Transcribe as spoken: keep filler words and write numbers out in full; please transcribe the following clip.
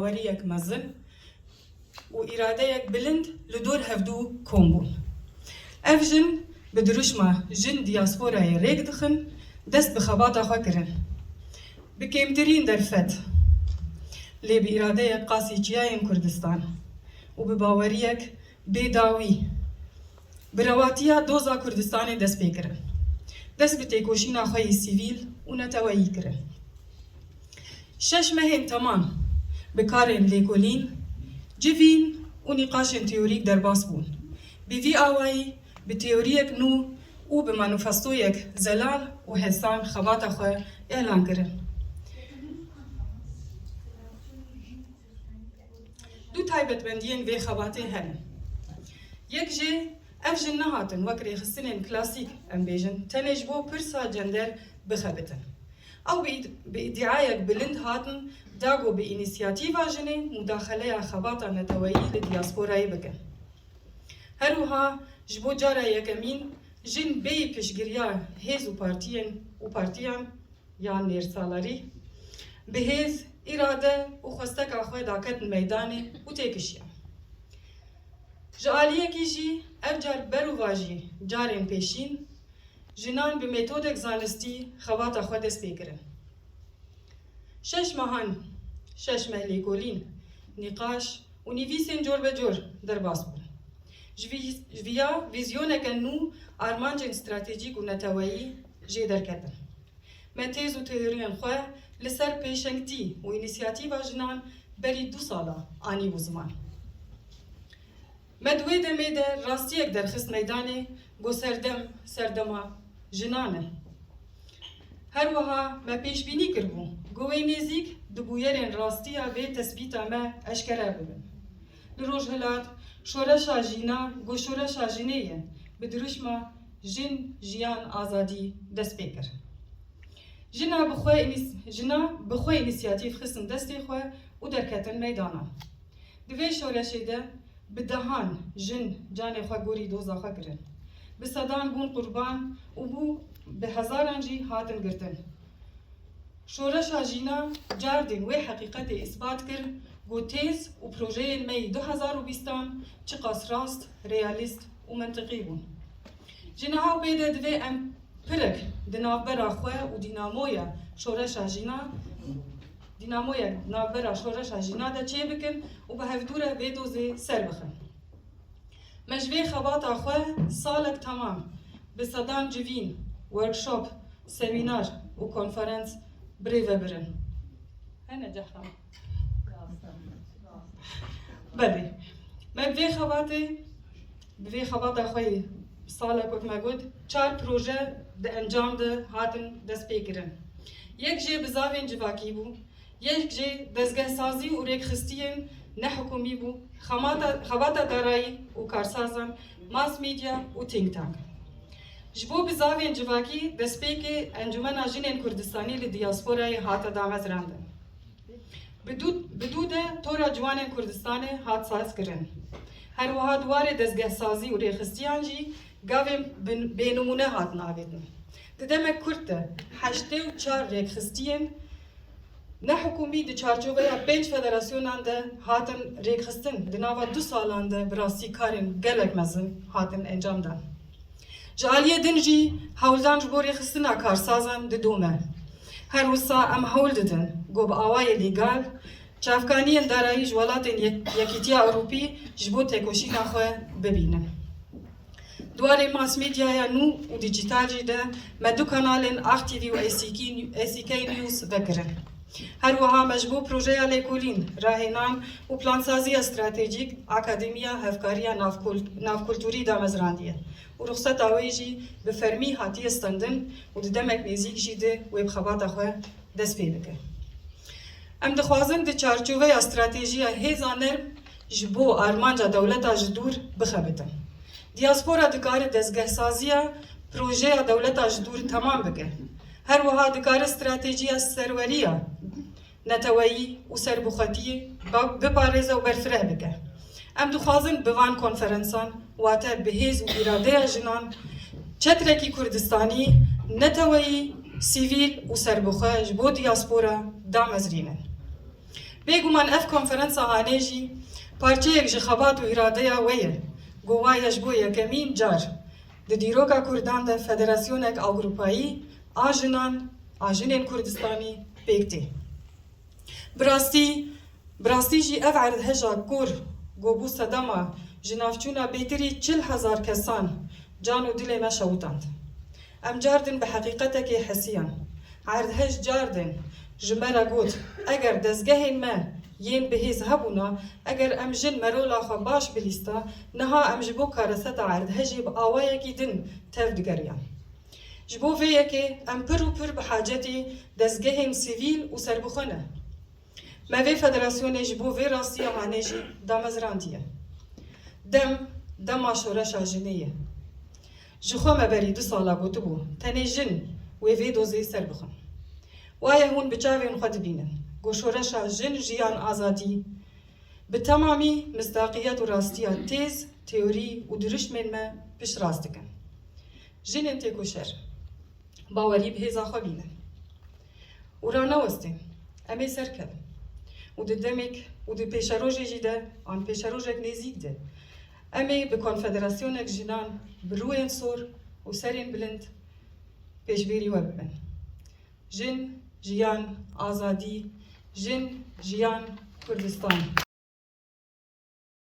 Weriyek mezin û îradeyek bilind li dor hevdû kom bûn. Ev jin bi dirûşma Jin Diyasporayê rêk dixin, dest bi xebata xwe kirin. Bi kêmtirîn derfet, lê bi îradeyek qasî çiyayên Kurdistan û bi baweriyek bêdawî, bi rewatiya doza Kurdistanê dest pê kirin. Dest bi têkoşîna xwe yî sivîl û neteweyî kirin. Şeş mehên temam bi karên lêkolîn, civîn û nîqaşên teorîk derbas bûn. Bi vî awayî, bi teoriyek nû û bi manîfestoyek zelal û hesan xebata xwe îlan kirin. Du taybetmendiyên vê xebatê hene. Yek jê, ev jin nehatin wek rêxistinên klasîk, em bêjin, tenê ji bo pirsa cender bixebitin. Ew bi îd-, bi îdiayek bilind hatin da ku bi înîsiyatîva jinê mudaxeleya xebata neteweyî li diyasporayê bikin. Her wiha ji bo cara yekemîn jin bêyî piştgiriya hêz û partiyên û partiyan ya nêrsalarî bi hêz, îrade û xwesteka xwe daketin meydanê û têkişiyan. Ji aliyekî jî ev car berûva jî carên pêşîn jinan bi metodek zanistî xebata xwe dest pê kirin. Şeş mehan, şeş meh lêkolîn, nîqaş û nivîsên corbecor derbas bûn. Ji vî, ji viya vîzyoneke nû armancên stratejîk û neteweyî jê derketin. Me têz û teoriyên xwe li ser pêşengtî û înîsiyatîva jinan berî du sala anîbû ziman. Me di wê demê de rastiyek derxist meydanê ku serdem serdema jinan e. Her wiha me pêşbînî kiribû ku wê nêzîk di bûyerên rastiya vê tespîta me eşkere bibin. Li Rojhilat şoreşa jîna ku şoreşa jinê ye, bi dirûşma Jin, Jiyan, Azadî dest pê kir. Jina bi xwe înîs-, jina bi xwe înîsiyatîf xistin destê xwe û derketin meydana. Di vê şoreşê de bi dehan jin canê xwe gorî doza xwe kirin. Bi sedan bûn qurban û bû bi hezaran jî hatin girtin. Şoreşa jîna cardin wê heqîqetê îspat kir ku têz û projeyên me yî du hezar û bîstan çiqas rast, realîst û mentiqî bûn. Ji niha pê de divê em pirek di navbera xwe û dînamoya şoreşa jîna, dînamoya navbera şoreşa jîna de çêbikin û bi hevdû re vê dozê ser bixin. Me ji vê xebata xwe salek temam bi sedan civîn, workshop, semînar û konferans bi rê ve birin. Hene cehra. Belê. Me bi vê xebatê, bi vê xebata xwe yê salek wek me got, çar proje di encam de hatin dest pê kirin. Yek jê bizavên civakî bû, yek jê dezgehsazî û rêkxistiyên nehikûmî bû, xemata-, xebata darayî û karsazan, mass media û think tank. Ji bo bizavên civakî destpêkê Encûmena Jinên Kurdistanî li diyasporayê hate damezrandin. Bi dû, bi dû de Tora Ciwanên Kurdistanê hat sazkirin. Her wiha di warê dezgehsazî û rêxistiyan jî gavên bin-, bênimûne hatin avêtin. Di demek kurt de heştê û çar rêkxistiyên nehikûmî di çarçoveya pênc federasyonan de hatin rêkxistin. Di nava du salan de bi rastî karên gelek mezin hatin encamdan. Ji aliyê din jî hewldan ji bo rêxistina karsazan didome. Her wisa em hewl didin ku bi awayê lîgal çavkaniyên darayî ji welatên Yek-, Yekîtiya Ewropî ji bo têkoşîna xwe bibînin. Di warê mass mediaya nû û dîjîtal jî de me du kanalên Ax T V û A C K, A C K News vekirin. Her wiha me ji bo projeya lêkolîn, rahênan û plansaziya stratejîk Akademiya Hevkariya Navkul-, Navkulturî damezrandiye û ruxseta wê jî bi fermî hatiye stendin û di demek nêzîk jî de wê bi xebata xwe dest pê bike. Em dixwazin di çarçoveya stratejiya hêza nerm ji bo armanca dewleta ji dûr bixebitin. Diyaspora dikare dezgehsaziya projeya dewleta ji dûr temam bike. Her wiha dikare stratejiya serweriya neteweyî û serbixwetiyê ba-, biparêze û berfireh bike. Em dixwazin bi van konferensan, wate bi hêz û îradeya jinan, çetrekî Kurdistanî, neteweyî, sivîl û serbixwe ji bo diyaspora damezrînin. Bêguman ev konferansa hanê jî parçeyek ji xebat û îradeya we ye, ku waye ji bo yekemîn car di dîroka Kurdan de federasyonek Ewropayî a jinan, a jinên Kurdistanî pêk tê. Bi rastî, bi rastî jî ev erdheja kor ku bû sedema ji navçûna bêtirî çil hezar kesan can û dilê me şewitand. Em cardin bi heqîqetekê hesiyan. Erdhej cardin ji me re got, eger dezgehên me yên bihêz hebûna, eger em jin merola xwe baş bilîsta, niha em ji bo kareseta erdhejê bi awayekî din tev digeriyan. Ji bo vê yekê em pir û pir bi hacetê dezgehên sivîl û serbixwe ne. Me vê federasyonê ji bo vê rastiya hanê jî damezrandiye. Dem, dema şoreşa jinê ye. Ji xwe me berî du sala gotibû, tenê jin wê vê dozê ser bixin. Waye hûn bi çavên xwe dibînin, ku şoreşa jin, jiyan, azadî bi temamî misdaqiyet û rastiya têz, teorî û dirişmên me piştrast dikin. Jinên têkoşer, bawerî bi hêza xwe bînin û ranewestin. Em ê serkevin û di demek û di pêşerojê jî de, an pêşerojek nêzîk de, em ê bi konfederasyonek jinan bi rûyên sor û serên bilind pêşbêrî we bibin. Jin, jiyan, azadî, jin, jiyan, Kurdistan.